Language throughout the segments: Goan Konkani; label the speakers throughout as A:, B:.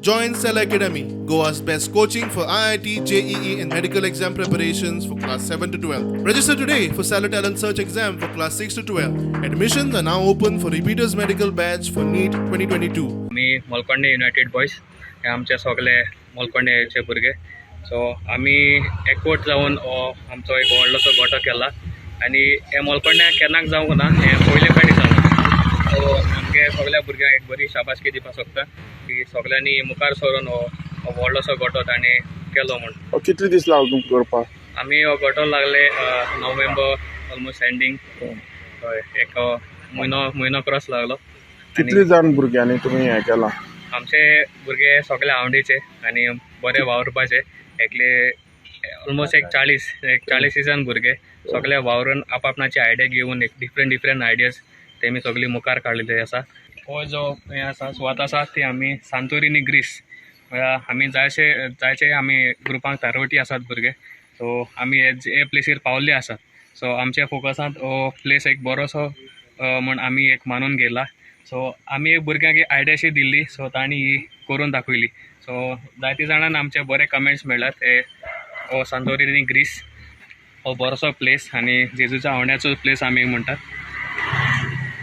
A: Join Cell Academy, Goa's best coaching for IIT, JEE, and medical exam preparations for class 7 to 12. Register today for Cellar Talent Search exam for class 6 to 12. Admissions are now open for repeaters medical batch for NEET 2022.
B: आमी मोलकोंडे युनायटेड बॉयज हे आमचे सगळे मोलकोंडेचे भुरगे. सो आमी एकवट जावन हो आमचो एक व्हडलोसो गोटो केला आनी हे मोलकोंड्या केन्नाक जावंक ना, हें पयले फावटी जालां. सो आमगे सगल्या भुरग्यांक एक बरी शाबासकी दिवपाक सोदता की सगल्यांनी मुखार सरून हो हो व्हडलोसो गोटो ताणें केलो म्हूण.
C: कितले दीस लागले तुमकां करपाक?
B: आमी हो गोटो लागले नोव्हेंबर ऑलमोस्ट एंडींग, हय, एक म्हयनो म्हयनो क्रॉस लागलो.
C: कितले जाण भुरग्यांनी तुमी हें केलां?
B: आमचे भुरगे सगळे आवडीचे आनी बरे वावुरपाचे. एकले ऑलमोस्ट एक 40 जाण भुरगे सगळे वावरून आपआपणाची आयडिया घेवन एक डिफरंट डिफरंट आयडियाज तेमी सगळी मुखार काडलेली आसा. हो जो हें आसा सुवात आसा ती आमी सांतोरिनी ग्रीस, म्हळ्यार आमी जायशे जायचे आमी ग्रुपांक तारवटी आसात भुरगे. सो आमी हे प्लेसीर पावल्ले आसात. सो आमच्या फोकसांत हो प्लेस एक बरोसो म्हण आमी एक मानून घेयला. सो आमी एक भुरग्यांक एक आयडियाशी दिल्ली, सो तांणी ही करून दाखयली. सो जायते जाणांक आमचे बरे कमेंट्स मेळ्ळ्यात हे हो सांतोरिनी ग्रीस हो बरोसो प्लेस आनी जेजूच्या आवण्याचो प्लेस आमी म्हणटात.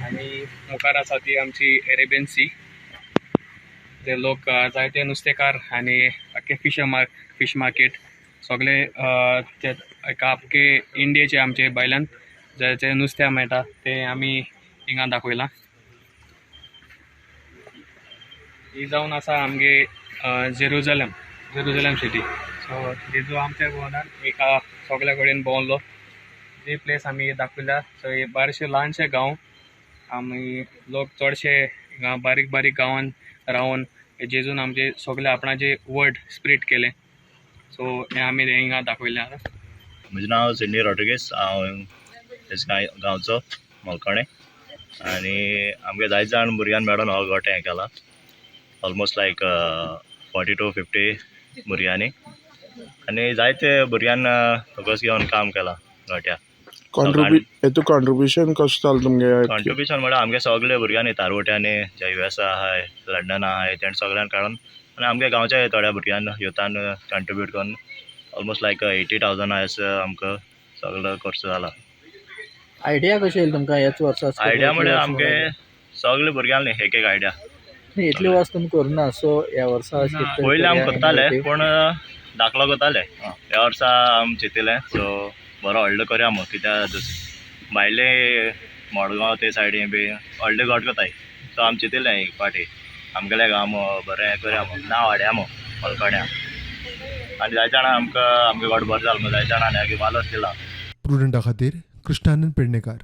B: आनी मुखार आसा ती आमची एरेबियन सी, जे लोक जायते नुस्तेकार आनी आख्खे फीश मार्केट सगळे ते एका आख्खे इंडियेचे आमचे भायल्यान जे नुस्त्या मेळटा ते आमी हिंगा दाखयलां. ही जावन आसा आमगे जेरुजलम, जेरुजलम सिटी. सो जेजू आमच्या गोवान एका सगल्या कडेन भोंवलो, जी प्लेस आमी दाखयल्या. सो हे बारशे ल्हानशे गांव, आमी लोक चडशे हिंगा बारीक बारीक गांवान रावन जेजून आमचे सगळे आपणाचे वर्ड स्प्रेड केले. सो हें आमी हिंगा दाखयलें आसा.
D: म्हजें नांव सिडनी रॉड्रिगीस, हांव गांवचो मोलकोणे आनी आमगे जायते जाण भुरग्यान मेळोन हो गोठे हें केला. ऑलमोस्ट लायक 40 टू 50 भुरग्यांनी आनी जायते भुरग्यान फोकस घेवन काम केलां गोट्या.
C: हेतू कॉन्ट्रिब्युशन कशें जालें तुमगे?
D: कॉन्ट्रिब्युशन म्हळ्यार आमगे सगळे भुरग्यांनी तारवट्यांनी जे युएस आहाय, लंडन आहाय, तेणें सगळ्यान काडून आनी आमगे गांवच्या थोड्या भुरग्यान युथान कॉन्ट्रिब्यूट करून ऑलमोस्ट लायक 80,000 आयस आमकां सगळो खर्च जाला.
E: आयडिया कशी येयली तुमकां ह्याच वर्सा?
D: आयडिया म्हळ्यार आमगे सगळे भुरग्यांनी एक एक आयडिया.
E: इतले वर्स तुमी करुना, सो ह्या वर्सा
D: पयलीं आमी करताले पूण दाखलो करताले, ह्या वर्सा आमी चिंतिलें सो बरो व्हडलो करया मग, कित्याक भायले मडगांव ते सायडीन बी व्हडले गोट करताय. सो आमी चिंतिलें एक फावटी आमगेल्या गांव बरें करया मग, नांव हाडया मग मलकोण्या. आनी जायते जाणां आमकां आमगे गोट बरो जालो म्हूण जायते जाणांनी वालोर दिला.
A: प्रुडंटा खातीर कृष्णानंद पेडणेकार.